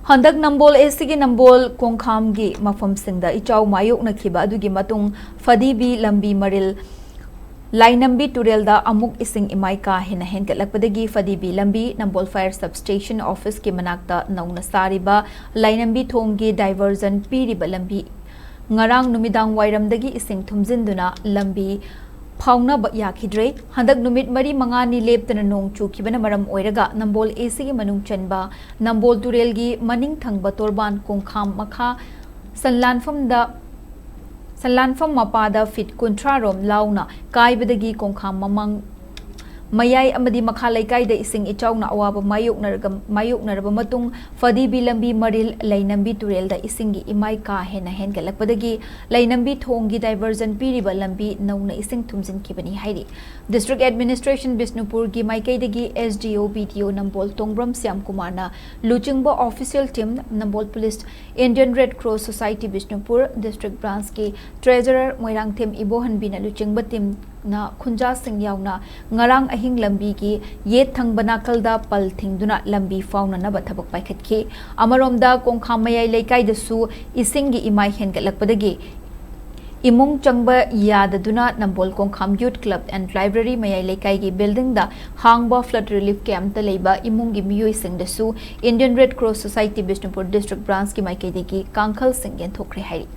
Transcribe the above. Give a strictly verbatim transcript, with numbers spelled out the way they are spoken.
ꯍꯟꯗꯛ ꯅꯝꯕꯣꯜ ꯑꯦꯁꯤꯒꯤ ꯅꯝꯕꯣꯜ ꯀꯣꯡꯈꯥꯝꯒꯤ ꯃꯐꯝꯁꯤꯡꯗ ꯏꯆꯥꯎ ꯃꯥꯌꯣꯛꯅꯈꯤꯕ ꯑꯗꯨꯒꯤ ꯃꯇꯨꯡ ꯐꯗꯤꯕꯤ ꯂꯝꯕꯤ ꯃꯔꯤꯜ ꯂꯥꯏꯅꯝꯕꯤ ꯇꯨꯔꯦꯜꯗ ꯑꯃꯨꯛ ꯏꯁꯤꯡ ꯏꯃꯥꯏ ꯀꯥ ꯍꯦꯟꯅ ꯍꯦꯟꯒꯠꯂꯛꯄꯗꯒꯤ ꯐꯗꯤꯕꯤ ꯂꯝꯕꯤ ꯅꯝꯕꯣꯜ ꯐꯥꯌꯔ ꯁꯕꯁ꯭ꯇꯦꯁꯟ ꯑꯣꯐꯤꯁꯀꯤ ꯃꯅꯥꯛꯇ ꯅꯧꯅ ꯁꯥꯔꯤꯕ ꯂꯥꯏꯅꯝꯕꯤ ꯊꯣꯡꯒꯤ ꯗꯥꯏꯚꯔꯖꯟ ꯄꯤꯔꯤꯕ ꯂꯝꯕꯤ ꯉꯔꯥꯡ ꯅꯨꯃꯤꯗꯥꯡ ꯋꯥꯏꯔꯝꯗꯒꯤ ꯏꯁꯤꯡ ꯊꯨꯝꯖꯤꯟꯗꯨꯅ ꯂꯝꯕꯤ ꯐꯥꯎꯅꯕ ꯌꯥꯈꯤꯗ꯭ꯔꯦ꯫ ꯍꯟꯗꯛ ꯅꯨꯃꯤꯠ ꯃꯔꯤ ꯃꯉꯥꯅꯤ ꯂꯦꯞꯇꯅ ꯅꯣꯡ ꯆꯨꯈꯤꯕꯅ ꯃꯔꯝ ꯑꯣꯏꯔꯒ ꯅꯝꯕꯣꯜ ꯑꯦꯁꯤꯒꯤ ꯃꯅꯨꯡ ꯆꯟꯕ ꯅꯝꯕꯣꯜ ꯇꯨꯔꯦꯜꯒꯤ ꯃꯅꯤꯡ ꯊꯪꯕ ꯇꯣꯔꯕꯥꯟ ꯀꯣꯡꯈꯥꯝ ꯃꯈꯥ ꯁꯟꯂꯥꯟꯐꯝꯗ ꯁꯟꯂꯥꯟꯐꯝ ꯃꯄꯥꯗ ꯐꯤꯠ ꯀꯨꯟꯊ꯭ꯔꯥ ꯔꯣꯝ ꯂꯥꯎꯅ ꯀꯥꯏꯕꯗꯒꯤ ꯀꯣꯡꯈꯥꯝ ꯃꯃꯥꯡ ꯃꯌꯥꯏ ꯑꯃꯗꯤ ꯃꯈꯥ ꯂꯩꯀꯥꯏꯗ ꯏꯁꯤꯡ ꯏꯆꯥꯎꯅ ꯑꯋꯥꯕ ꯃꯥꯌꯣꯛꯅꯔꯒ ꯃꯥꯌꯣꯛꯅꯔꯕ ꯃꯇꯨꯡ ꯐꯗꯤꯕꯤ ꯂꯝꯕꯤ ꯃꯔꯤꯜ ꯂꯩꯅꯝꯕꯤ ꯇꯨꯔꯦꯜꯗ ꯏꯁꯤꯡꯒꯤ ꯏꯃꯥꯏ ꯀꯥ ꯍꯦꯟꯅ ꯍꯦꯟꯒꯠꯂꯛꯄꯗꯒꯤ ꯂꯩꯅꯝꯕꯤ ꯊꯣꯡꯒꯤ ꯗꯥꯏꯚꯔꯖꯟ ꯄꯤꯔꯤꯕ ꯂꯝꯕꯤ ꯅꯧꯅ ꯏꯁꯤꯡ ꯊꯨꯝꯖꯤꯟꯈꯤꯕꯅꯤ ꯍꯥꯏꯔꯤ꯫ ꯗꯤꯁꯇ꯭ꯔꯤꯛ ꯑꯦꯗꯃꯤꯅꯤꯁꯇ꯭ꯔꯦꯁꯟ ꯕꯤꯁꯅꯨꯄꯨꯔꯒꯤ ꯃꯥꯏꯀꯩꯗꯒꯤ ꯑꯦꯁ ꯗꯤ ꯑꯣ ꯕꯤ ꯗꯤ ꯑꯣ ꯅꯝꯕꯣꯜ ꯇꯣꯡꯕ꯭ꯔꯝ ꯁ꯭ꯌꯥꯝ ꯀꯨꯃꯥꯔꯅ ꯂꯨꯆꯤꯡꯕ official team, Nambol police, Indian red cross society Bishnupur district ꯕ꯭ꯔꯥꯟꯁꯀꯤ ꯇ꯭ꯔꯦꯖꯔꯔ ꯃꯣꯏꯔꯥꯡꯊꯦꯝ ꯏꯕꯣꯍꯟꯕꯤꯅ ꯂꯨꯆꯤꯡꯕ ꯇꯤꯝꯅ ꯈꯨꯟꯖꯥꯁꯤꯡ ꯌꯥꯎꯅ ꯉꯔꯥꯡ ꯑꯍꯤꯡ ꯂꯝꯕꯤꯒꯤ ꯌꯦꯠ ꯊꯪꯕ ꯅꯥꯀꯜꯗ ꯄꯜ ꯊꯤꯡꯗꯨꯅ ꯂꯝꯕꯤ ꯐꯥꯎꯅꯅꯕ ꯊꯕꯛ ꯄꯥꯏꯈꯠꯈꯤ꯫ ꯑꯃꯔꯣꯝꯗ ꯀꯣꯡꯈꯥꯝ ꯃꯌꯥꯏ ꯂꯩꯀꯥꯏꯗꯁꯨ ꯏꯁꯤꯡꯒꯤ ꯏꯃꯥꯏ ꯍꯦꯟꯒꯠꯂꯛꯄꯗꯒꯤ ꯏꯃꯨꯡ ꯆꯪꯕ ꯌꯥꯗꯗꯨꯅ Nambol Kongkham youth club and library Mayai ꯂꯩꯀꯥꯏꯒꯤ ꯕꯤꯜꯗꯤꯡꯗ ꯍꯥꯡꯕ ꯐ꯭ꯂꯗ ꯔꯤꯂꯤꯐ ꯀꯦꯝꯞꯇ ꯂꯩꯕ ꯏꯃꯨꯡꯒꯤ ꯃꯤꯑꯣꯏꯁꯤꯡꯗꯁꯨ Indian red cross society Bishnupur district ꯕ꯭ꯔꯥꯟꯁꯀꯤ ꯃꯥꯏꯀꯩꯗꯒꯤ ꯀꯥꯡꯈꯜꯁꯤꯡ ꯌꯦꯟꯊꯣꯛꯈ꯭ꯔꯦ ꯍꯥꯏꯔꯤ꯫